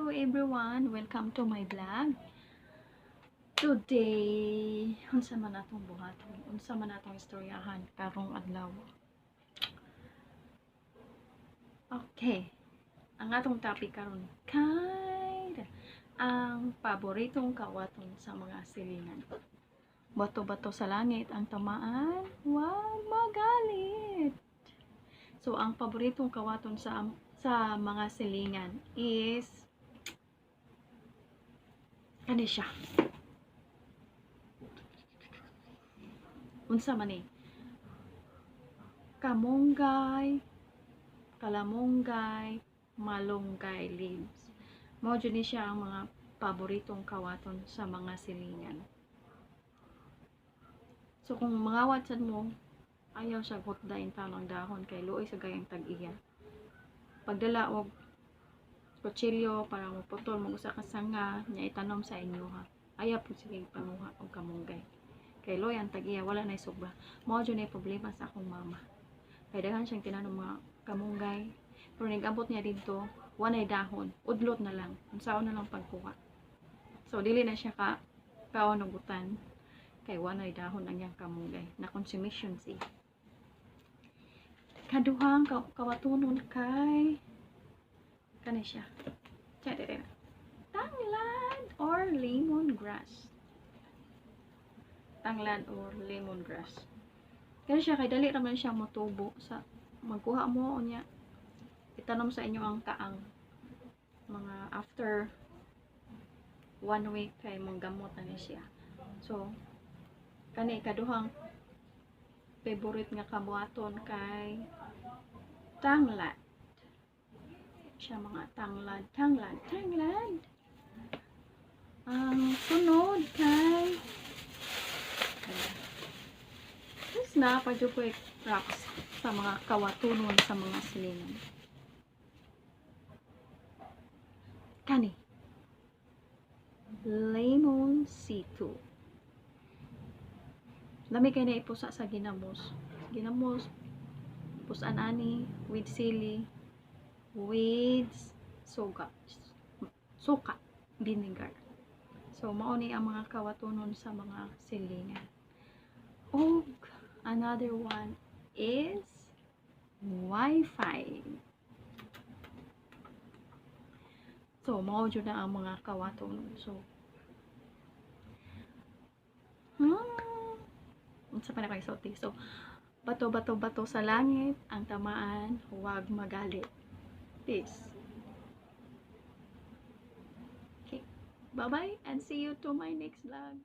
Hello everyone, welcome to my vlog. Today, unsa man atong buhaton, unsa man atong istoryahan karong adlaw? Okay, ang atong topic karon kay ang paboritong kawaton sa mga silingan. Bato-bato sa langit ang tamaan, wag magalit. So, ang paboritong kawaton sa mga silingan is kani siya. Unsa man ni? Kamunggay, kalamunggay, malunggay leaves. Mao jud ni siya ang mga paboritong kawaton sa mga silingan. So kung mangawat sad mo, ayaw siya hutdain taon ang dahon kay luoy sa gayang tag-iya. Pagdala og kutsilyo para moputol mo usa ka sanga nya itanom sa inyo ha. Ayaw pud sige panguha og kamunggay. Kay luoy ang tag-iya, wala nay sobra. Mao jud nay problema sa akong mama. Kay daghan siyang tinanom mga kamunggay. Pero nag-abot niya didto, walay dahon, udlot na lang. Unsaon na lang pagkuha. So dili na siya ka kaon og utan kay walay dahon ang iyang kamunggay. Na consumption si. Kaduhang kawatunon kay kani siya. Tiyan, tanglad or lemongrass. Tanglad or lemongrass. Kani siya kay dali ra man siya motubo sa magkuha mo unya itanom sa inyo ang kaang mga after one week kay mong gamot na ni siya. So kani kaduhang favorite nga kabuhaton kay tanglad. Siya mga tanglad, tanglad, tanglad. Ang sunod kay Tapos na pa ko rocks sa mga kawatunon sa mga silingan. Kani. Lemon C2. Lami kay na ipusa sa ginamos. Ginamos, pusan ani with sili, with suga. Suka, vinegar. So, mao ni ang mga kawatunon sa mga silingan. Og another one is Wi-Fi. So, mao jud na ang mga kawatunon. So, unsa pa na kayo sulti? So, bato, bato, bato sa langit, ang tamaan, huwag magalit. Peace. Okay. Bye-bye and see you to my next vlog.